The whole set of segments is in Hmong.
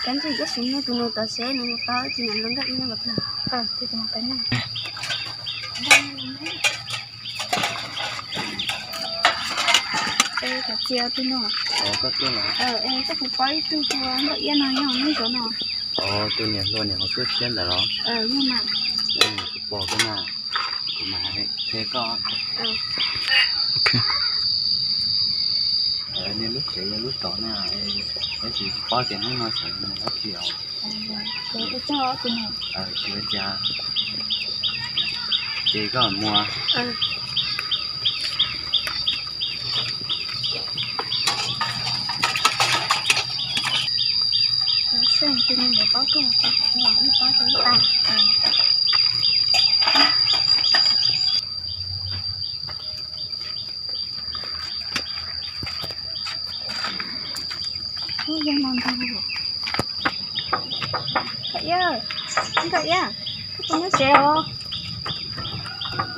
Kab ntsej ib sim nyiag tus nus tod seb nws mus tau tus niam hluas nkauj iab no kom tag. Tus niam hluas nkauj iab no. Es koj txiv tus no. Es koj puas paub ib tug hluas nkauj iab no yog neb zov no? Tus niam hluas niam hluas tuaj tshiab ntawd los? Yog mas. Kuv pom koj na, kuv mam qhia koj. Niaj lub tsev yog lub tod na, tab sis paub tias hnub no xyov nws mus dab tsi os. Tsis ua cas, ces koj mus. Nkauj iab, nkauj iab, koj puas nyob tsev os?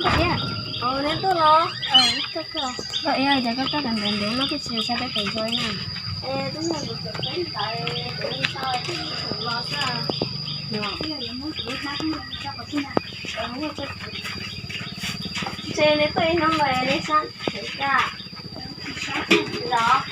Nkauj iab, neb tuaj los? Nkauj iab, cas koj tuaj ntev ntev no koj tsis saib peb pem zos na? Ntshe neb tuaj ib hnub no neb sab tsev kag los?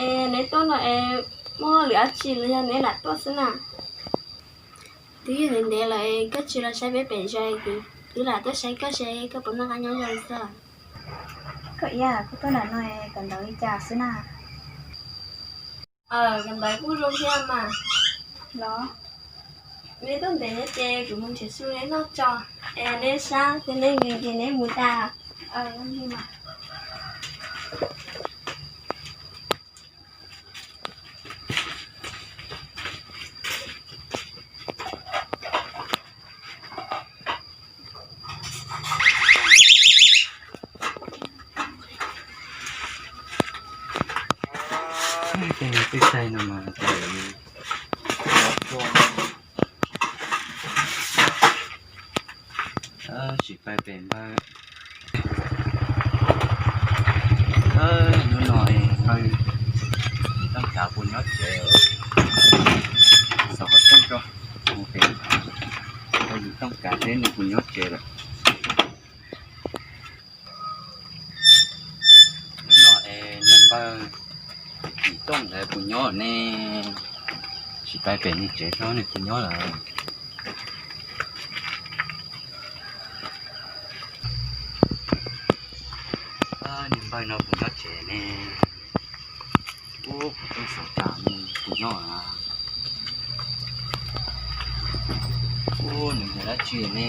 Es neb tuaj no es muaj lwm dab tsi los yog neb lam tuaj xwb na? Twb yog ntev ntev lawm es koj tsis los saib peb pem zos, kuv twb lam tuaj saib koj seb koj puas noj qab nyob zoo xwb. Koj iab, koj tuaj nram no es kawm ntawv li cas xwb na? Kawm ntawv kuj zoo thiab mas. Los, neb tuaj ntev thiab ces kuv mus nrhiav su neb noj tso, es neb sab thiab neb nkees ces neb mus tas. Tej txaij no mas tsis pais pem npawg. Hnub no es npawg Yim Tooj Kav puas nyob tsev? Xov qhov rooj rau mus pem npawg Yim Tooj Kav seb nws puas nyob tsev lawm. Hnub no es niag npawg Yim Tooj ntawd puas nyob ne? Tsis pais pem nws tsev saib nws puas nyob lawm. Niag npawg no puas nyob tsev ne? Ub, kuv tuaj xauj cas nws puas nyob. Ub, nws mus dab tsi ne?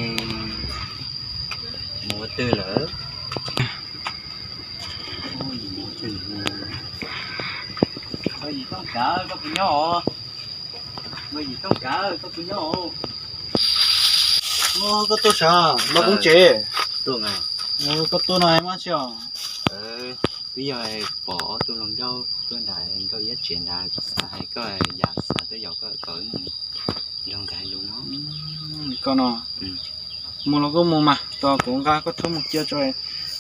Mus ua twg lawm? Mus ua twg? Npawg Yim Tooj Kav, koj puas nyob os? Npawg Yim Tooj Kav, koj puas nyob os? Koj tuaj sav los koob tsev? Koj tuaj no hais mas tsi os? Twb yog pom ob tug hluas nkauj tuaj nram nkauj iab tsev ntawd, xav hais koj yam xav tuaj yaum koj kom wb mus nrog nkawd hais lus no. Koj no, mus los koj mus mas, tos kuv nqa koj rhuab mus cia tso,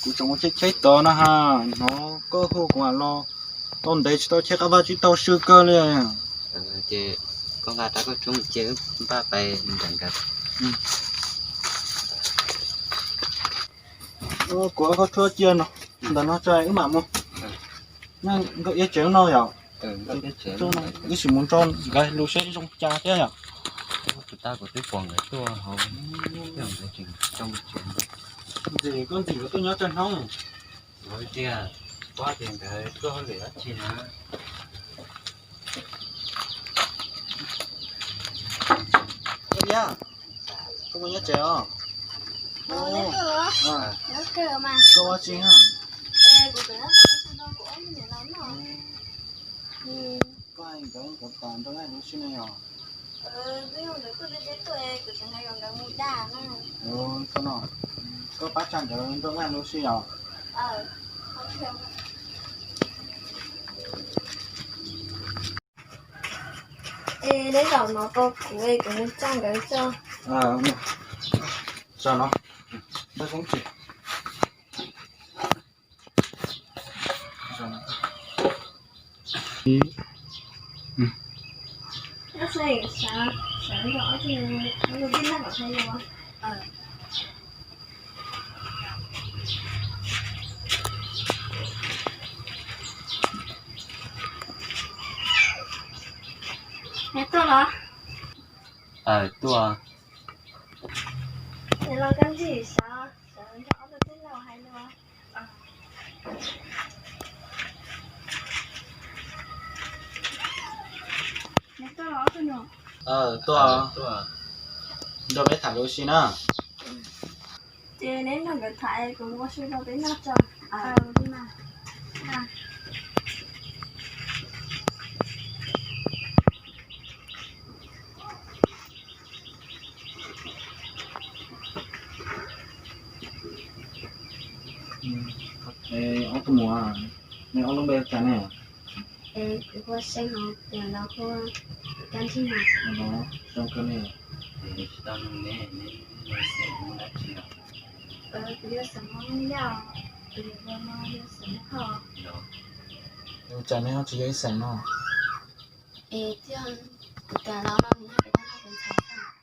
kuv tseem ua cheb cheb tod no ha. Hnov koj hu kuv los tau ntev tsis tau cheb qab vaj tsib taug swb kawg li. Ces koj nqa rab koj rhuab mus cia wb npaj pais ntawm nkawd. Kuv koj rhuab cia no, ntawm no tso wb mam mus. Nkauj iab tsev no yom? Wb sim mus nrog nkawd lus seb zoo cas thiab yom? Kuv twb pom nkawd tuaj hauv, nkawd tseem tso tsev. Ntxim koj ntxim nkawd tuaj nyob tsawg hnub? Tias, pab tias nkawd tuaj hauj lwm dab tsi na. Muaj nyob tsev os. Koj ua tsi na? Koj hais nkawd nkawd kom nrog nkawd lub sij no yog? Koj no, koj pab tsa nkawd nrog nkawd lub sij yog? Es neb zaum no rau kuv es kuv mus tsa nkawd tso. Tso no, npawg Koob Tsim. Neb tuaj los? Tuaj. Los koj ntsib sawv, sawv nrog ob tug tij laug hais lus. Tuaj, nrog peb tham lus si na. Ces neb nrog nkawd tham, kuv ua su rau peb noj tso. Ob tug muam, neb ob lub npe hu cas ne? Kuv hu Xeeb, hos tus los hu Kab Ntsig. Zoo kawg ne. Kuv yog xeem Hmoob Yaj, tus yog xeem Hauj. Ua cas neb ho tsis yog ib xeem no? Es kuv tas los no nws yog peb tab noj peb ntxhais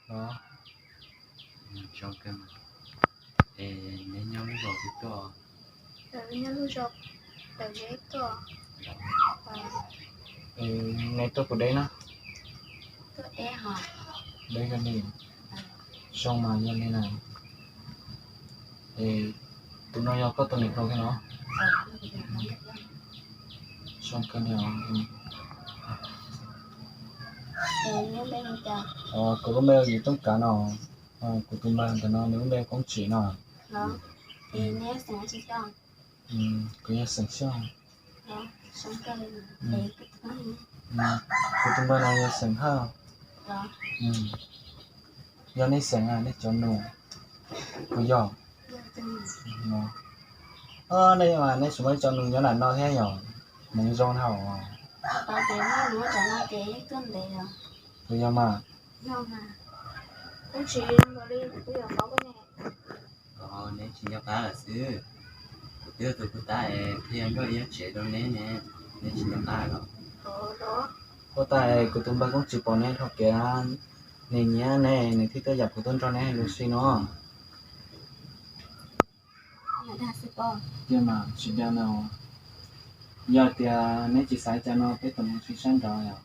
xwb. Zoo kawg. Es neb nyob lub zos twg tuaj? Nyob lub zos Tawm Zeb tuaj. Neb tuaj puas deb na? Tuaj deb hos. Deb kawg li. Zoo mas yog li na. Es tus no yog koj tus niam hluas kiag los? Zoo kawg li os. Kuv lub npe hu Yim Tooj Kav no. Kuv tus npawg ntawm no nws lub npe Koob Tsim no. Kuv yog xeem Xyooj. Kuv tus npawg no yog xeem Hawj. Yog nej xeem, nej cov nus puas yog? Nej, nej tsis muaj ib cov nus nyob nram no thiab yog? Hmoov zoo dhau. Puas yog mas? Neb tsis nco qab lawm xwb. Kuv twb tus kuv tab es qhia nkauj ib tsev rau neb ne, neb tsis nco qab los? Huab tais, kuv tus npawg Koob Tsim pom neb dhau kev, nws nyiam neb, nws thiaj tuaj yam kuv tuaj nrog neb lus si no. Tiag mas tsis dag na. Yog tias neb tsis xav cas no peb tos mus si sab nraud yom.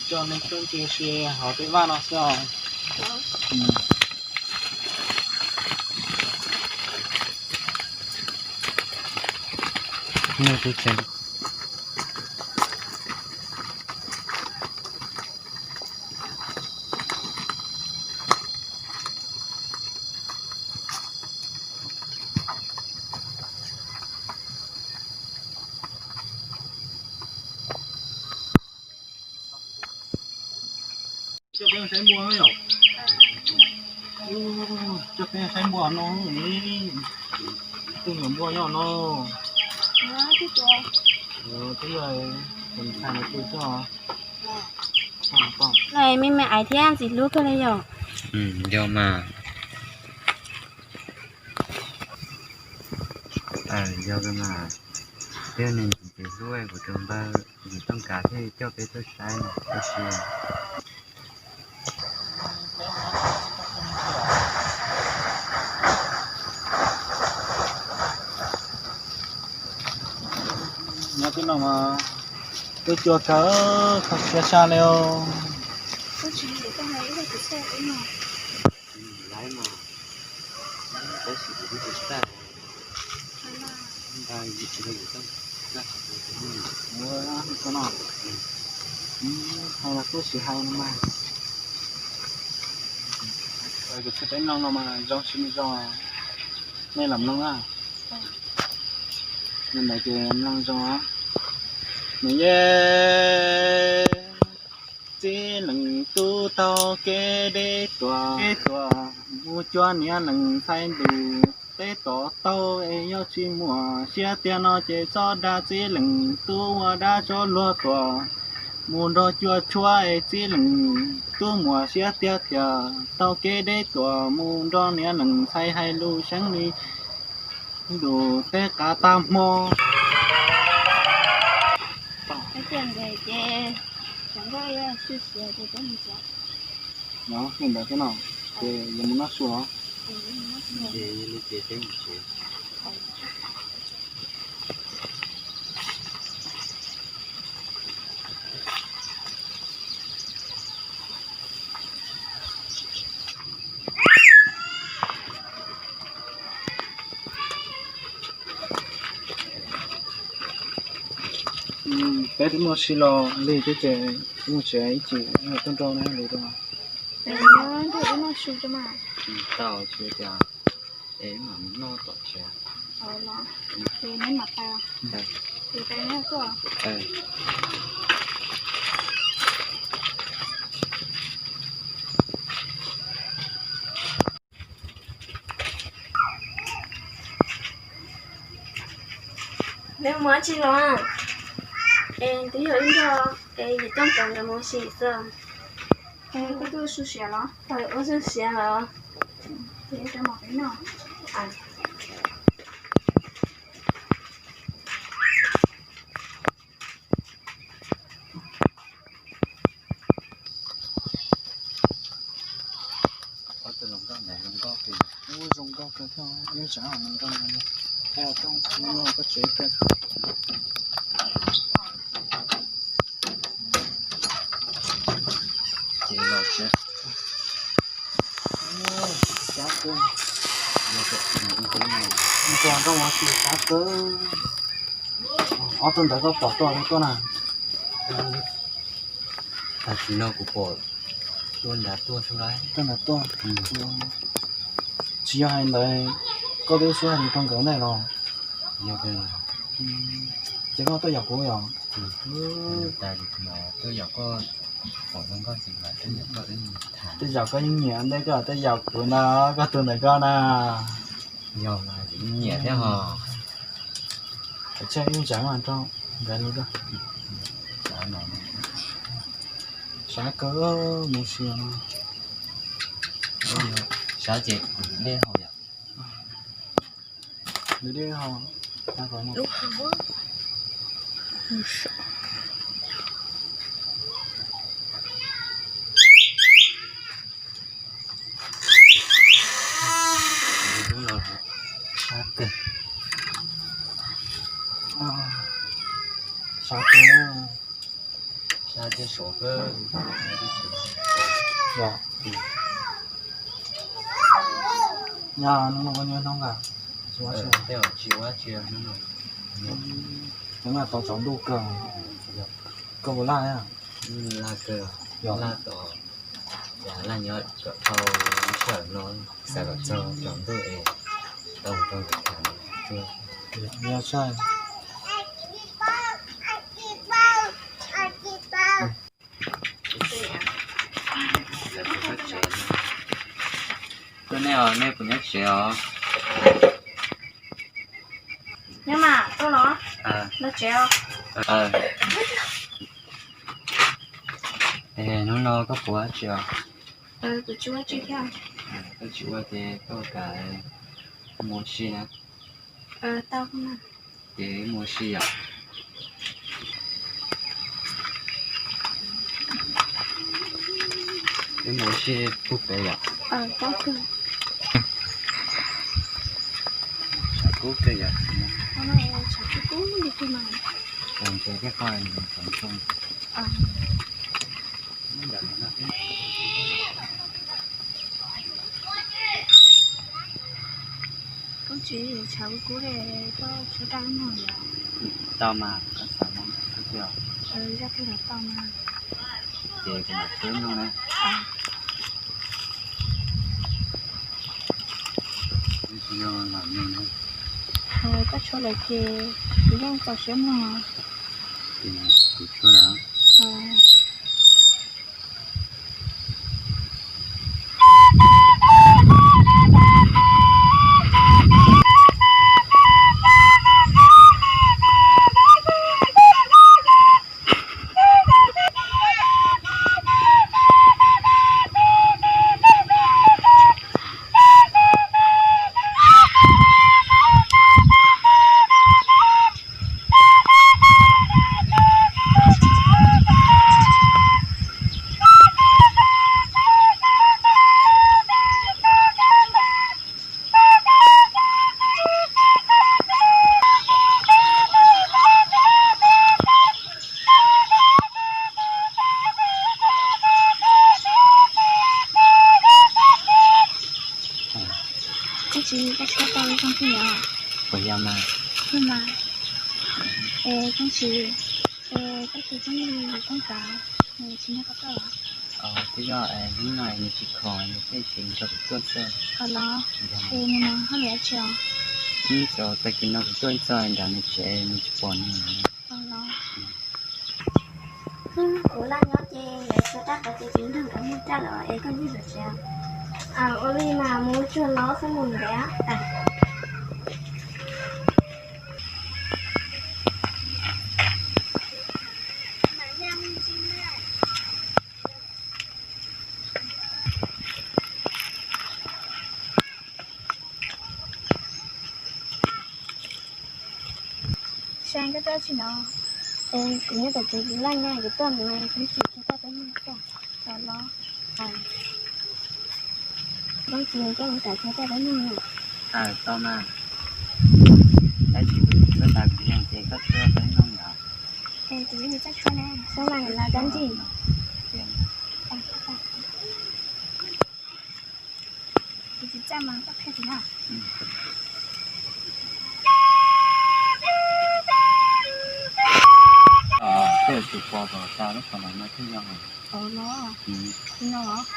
Coj nej tuaj ntsia si hauv tej vaj no xwb os. Coj peb saib npua yom. Coj peb saib npua no. Twb yuav npua nyob no. Twb yog tus ntxhais no tus xwb os. No me me aiv thiab ntxim hlub kawg li yom. Yog mas. Yog mas, twb yog nws ntxim hlub kuv tus npawg Yim Tooj Kav thiaj coj peb tuaj saib tab sis Nyob tib no mas twb cua kawg, kho siab sab li os. Ua, koj no, hais los koj sim hais no mas. Kuv tsis teb mloog no mas zoo tsis zoo, nej lam mloog na. Li ntawd ces mloog zoo. Nws yeej txib leej tub taug kev deb tuaj, deb tuaj mus cuag niag leej ntxhais ntuj teb tom taug es yog tsis muaj siab tiag no ces txhob dag, txib leej tub ua dab tsov luag tuaj mus nrog cuaj tshuab es txib leej tub muaj siab tiag thiaj taug kev deb tuaj mus nrog niag leej ntxhais hais lus seev li ntuj teb qab tag hmo. Ces cov nkauj ib yam tshwj siab ces peb mus tsev. Nyob li ntawd thiab no, ces yuav mus noj su los? Ces yog li ces peb mus tsev. Peb twb muaj si los li thiab ces mus tsev ib chim tuaj nrog neb lus rau. Nrog wb noj su rau mas. Tau, tsis ua cas, es mam mus noj tom tsev. Ces neb mam pais. Ces pais neb tuaj. Neb mus dab tsi los? Es twb yog wb nrog es yim tooj nkawd mus ua si xwb. Koj tuaj su siav los? Wb su siav los. Ces rau mam peb noj. Ob tug hluas nkauj ntawd zoo nkauj kawg, ub zoo nkauj kawg thiab, ib tsam hluas nkauj no, koj tsev kawg. Ces los tsev. Sab kawg. Nrog nrog ua si sab kawg. Ob tug ntawd koj pom tuaj li tuaj na? Tam sim no kuv pom tuaj nrad tuaj xwb lauj. Tuaj nrad tuaj. Tsis yog hais ntawd, koj twb xub hais rau nkawd ntawm los? Yog kawg. Ces koj tuaj yaum kuv yom? Tuaj yaum koj, pom zoo nkauj ces mas tuaj yaum koj, tuaj yaum koj yeej nyiam ntej koj tuaj yaum kuv na, koj tus ntawm koj na. Yog mas nyiam thiab hos. Tsam ib tsam mas rau nkawd li koj. Sab kawg, mus si no. Sab ces dej haus yom. Dej haus. Lub haus. Sab kawg. Sab kawg. Sab thiab sov kawg. Yog. Nyaj hnub no koj nyob hnub nqa? Tsis ua dab tsi. Hnub no tau tsaus ntuj kawg. Koj puas laj? Laj kawg. Yog laj tau. Cas laj nyob kom dhau sij hawm no, xav kom txog tsaus ntuj es tau mus rau nkawd tham tuaj. Yog tsaug. Tuaj nej os, nej puas nyob tsev os? Nyob mas, tuaj los? Nyob tsev os. Es hnub no koj puas ua dab tsi os? Kuv tsis ua dab tsi thiab. Koj tsis ua ces koj kam mus ua si na. Tau. Ces mus ua si yom. Wb mus ua si puag pem yom. Tshav kub kawg yom. Tshav kub kub li kawg mas. Ntses thiab koj ntsoov zoo. Koj tsis tshav kub kub li, koj tshuab raj lub mloog yom? Tau mas, koj xav mloog xwb tiag. Zaj kawg los tau mas. Ces kuv mam tshuab mloog na. Koj tshuab lawm ces kuv yeej txaus siab mloog. Kuv tshuab lawm. Koj tsis, koj tsis tau zoo thiab yom? Puas yog mas? Yog mas. Es koj tsis, es koj tsis txawj li koj kav, nws tsis nrog koj tuaj los? Twb yog hnub no nws tsis khoom, nws thiaj tsis nrog kuv tuaj xwb. Qhov los, es nws mas haj yam tsis os. Ib txog tag kis no kuv tuaj ib txog nram nws tsev nws tsis pom nws. Qhov los, kuv laj nyob ces lawv tshuab raj qhov ces kuv nrog nkawd mus raj lawm es koj nyob tom tsev. Ua li mas mus tsuag los xwb mus ntev. Sai, koj tuaj tsis no? Kuv nyob tom tsev kuv laj nyob kuv tuaj no kuv tsis tsis tuaj peb nyob tuaj. Qhov los, koj tsis koj mus tom tsev tuaj peb nyob no. Aws, tau mas. Tab sis kuv tsis txawj tas kuv yog ces koj tshuab peb nyob yom? Es kuv tsis txawj tshuab na, tshuab mas los dab ntxi. Kuv tsis txawj mas koj qhia kuv na. Tej tus pos tom tas lub qhov no thiaj yog. Ov los, tus no los?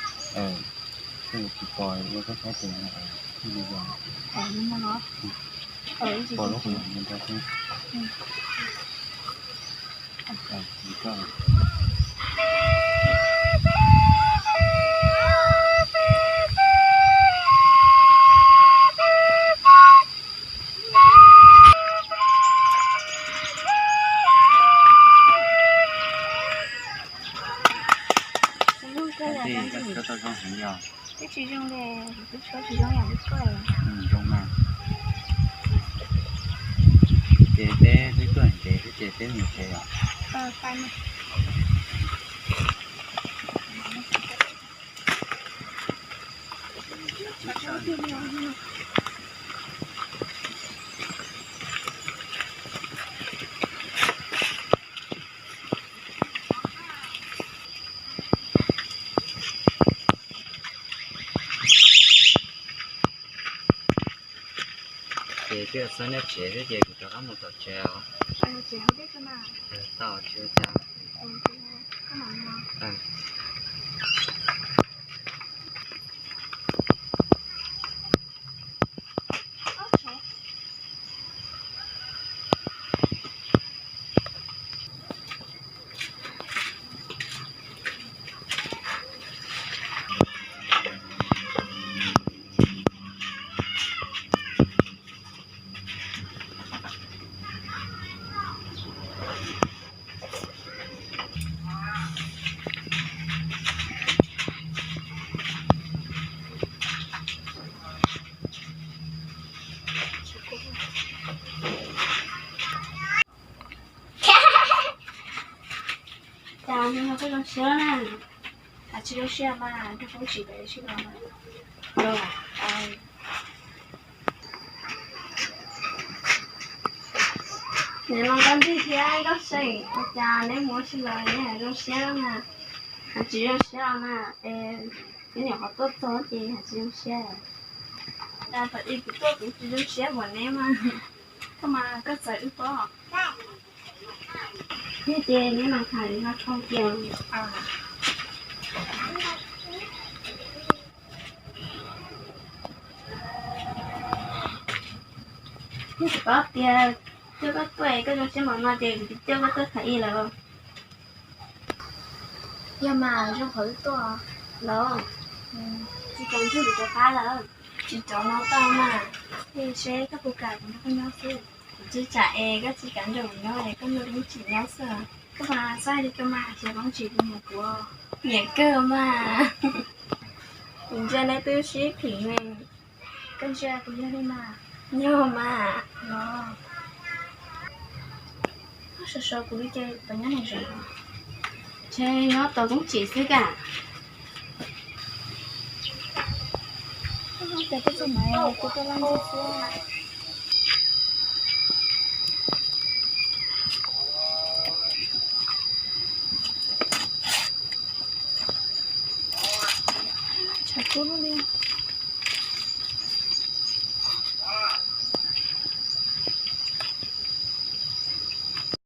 Tej tus pos ua koj saib tes no thiaj li yog. Ov, tus no los? Pos lub qhov no ntag xwb. Twb tsis zoo li, twb tshuab tsis zoo yam li koj. Zoo mas. Ces peb twb tuaj ntev thiab ces peb mus tsev os. Ces twb xub nyob tsev thiab ces kuv rov qab mus tom tsev os. Tau, tsis ua cas. Cas no koj zoo siab na? Hais tsis zoo siab mas nrog Foob tsis pem sib los. Neb los koj ntej thiab Nkauj Seej, ua cas neb mus ua si los neb hais zoo siab na? Hais tsis zoo siab los mas, es neb nyuam qhuav tuaj txog ces hais tsis zoo siab. Cas thaum ub kuv tuaj kuv tsis zoo siab npaum neb mas. Koj mas koj txawv wb pob. Yog ces neb mas tham li no dhau kiag. Yog tsis paub tias coj koj tuaj koj zoo siab npaum no ces kuv tsis coj koj tuaj tham ib lawm. Yog mas zoo qhov wb tuaj los. Tsis kam nrug kuv rov qab lawm. Tsis rov no tau mas. Seb koj puas kam kuv nrog koj nyob xwb. Kuv tsis kam es koj tsis kam nrog kuv nyob es koj nrog Poob Tsim nyob xwb. Koj mas txhob hais li ko mas, xyov Poob Tsim puas nyiam kuv. Nyiam kawg mas. Kuv ntsia neb twb sib phim ne. Koj ntsia kuv yog li mas. Yog mas. Koj sov sov kuv li ces puas nyob nram zoov? Ntshe nyob tos Poob Tsim xwb kam. Ces koj txog mas kuv koj laj ntxi xwb. Tshav kub lub li.